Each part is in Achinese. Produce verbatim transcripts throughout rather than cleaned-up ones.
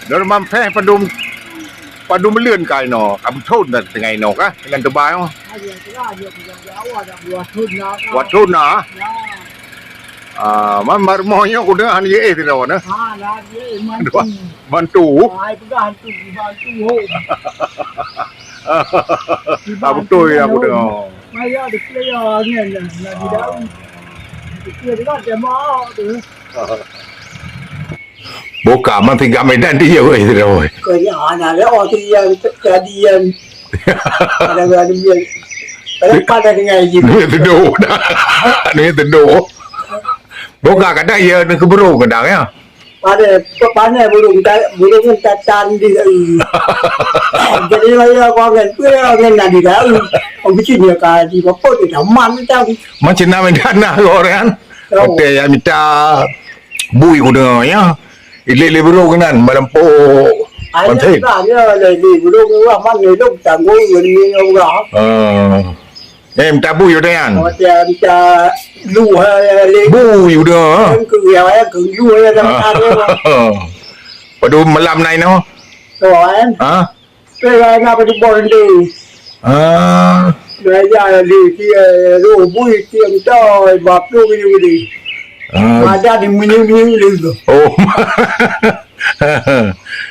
Nurman Peh padum, padum buleuen ka inoe, ka beuthon dah tinggai inoe kah? Inan teubai oh. Dua thon na. Ah, man bak rumoh nyoe kudeungoe han jiéh sidroe na. Ha, na jiéh mantu. Dua, mantu. Hai peugah hantu, dibantu ho. Ah, beutôi ya kudeungoe. Maya dikeue ya angin na, na di daun. Dikeue dekat dia mak tu. Boka man tinggal Medan dia weh sidroe. Kau ni anak dia oh tu yang jadi yang ada ada dia. Pada pada dengan je. Ni teduh. Ni teduh. Boka kadang ya ni keburu kadang ya. Pada panas burung burung tatan di. Jadi maya kau angin tu ya angin na di daun. Kau bikin dia ka di bapa tu taman macam. Macam nama dana orang. Hotel yang minta bui kudeungoe ya. Ilé-ilé burung nan malam po. Ai, bantai. Nah, ya, lé, lé, burung wah man lé lông tanggong ngon ni wah. Ah. Eh, minta bui hotel nyan. Hotel minta lu ha lé. Bui kudeungoe. Kan ke ya ya ke lu ya dah ada. Padahal malam nai no. Tu kan. Ha? Pih na padubon tu. Ah. Belajar di dia roh bui tiang toi bab tu gini gini. Ah. Ada di minyu-minyu tu. Oh.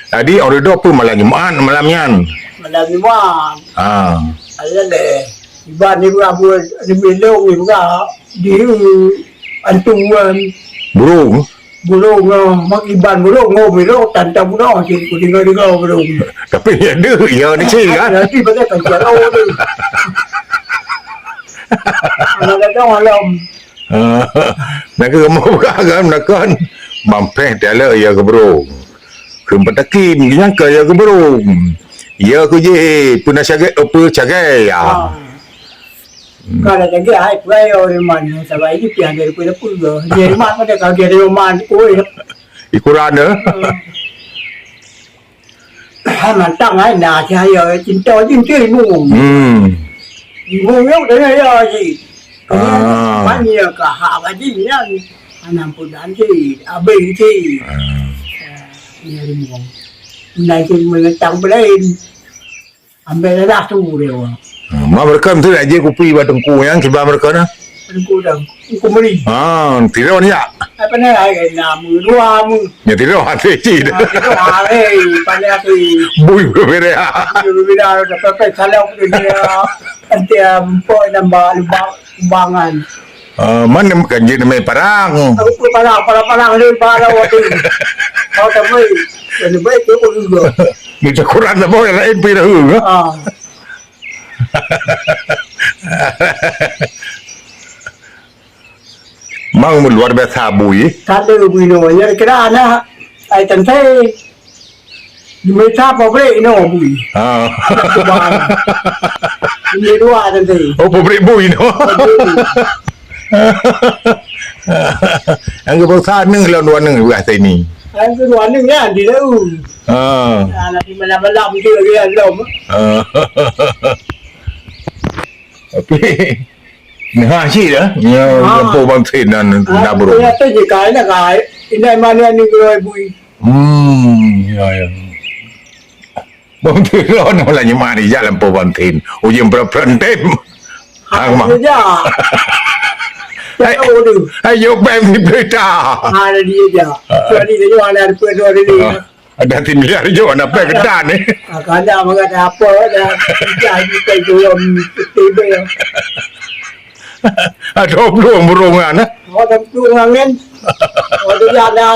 Jadi orang dok pun malam Jumaat malam nyan. Malam Jumaat. Ah. Ada deh. Iban ni buka buat di bilong ni buka di antuan. Burung. Burung, ah, mak iban burung, ngom burung, tantang burung, cik, ku tinggal-tinggal burung. Tapi ya deh, ya ni cik kan? Nanti pada kan jalan tu. Anak datang malam. Nak ke rumah buka kan, nak kan. Mampeh dia lah ya ke burung. Kempataki, nyangka ya ke burung. Ya ke je, pernah cagai, apa cagai ya. Ah. Ka lagèe hai peue yo man, sabai jih piah dari peue-peue. Dia man pada ka dia dari man, oi. Ikuran dah. Hai mantang hai na cahaya cinta jih mesti ilmu. Hmm. Ilmu yo dah ya ji. Ah. Pan ya ka hak gaji nyan. Anam pun dan ji, abang ji. Ah. Ya ilmu. Nai ji menentang belain. Ambek dadah tu dia orang. Ha, ma mereka tu nak je kupi bak teungku yang kiban mereka dah. Teungku dah. Teungku meri. Ha, tidur ni ya. Apa ni ai nama dua mu. Ya tidur hati cik. Ha, tidur hari pandai hati. Bui berbeda. Bui berbeda dah pepe salah dia. Nanti empok nambah lubang. Bangan. Ah, mana kan je namanya parang? Aku pun parang, parang-parang ni parang waktu. Kau tak baik. Yang baik tu pun juga. Ni tak kurang tak boleh lain pun dah. Ah. Mang luar biasa bui. Kata bui no, ya kira anak ai tante. Di mita pabrik inoe bui. Ha. Ini dua nanti. Oh, pabrik bui inoe. Pabrik. Yang ke bangsa neng lawan dua neng juga sini. Yang kedua neng ya di daun. Ha. Nah, nanti malam-malam dia dia lom. Ha. Tapi nah sih dah. Ya, ha. Lampu bantin dan ah, nabru. Ternyata je kai nak kai. Ini mana ni kalau bui. Hmm, ya, ya. Bang Tiro ni lah nyemak ni jalan po bantin. Ujung peran-peran tem. Ha, ha, mak. Ya. Hai, hai, yo bang di berita. Ha, dia je. Ha. Jadi dia ada apa tu hari ni. Ha. Ada tim liar jo, ada apa kedan ni. Ha, kada mengada apa dah. Kita di tu belum tiba. Ada belum burungan eh. Oh, ada burungan kan. Oh, dia ada.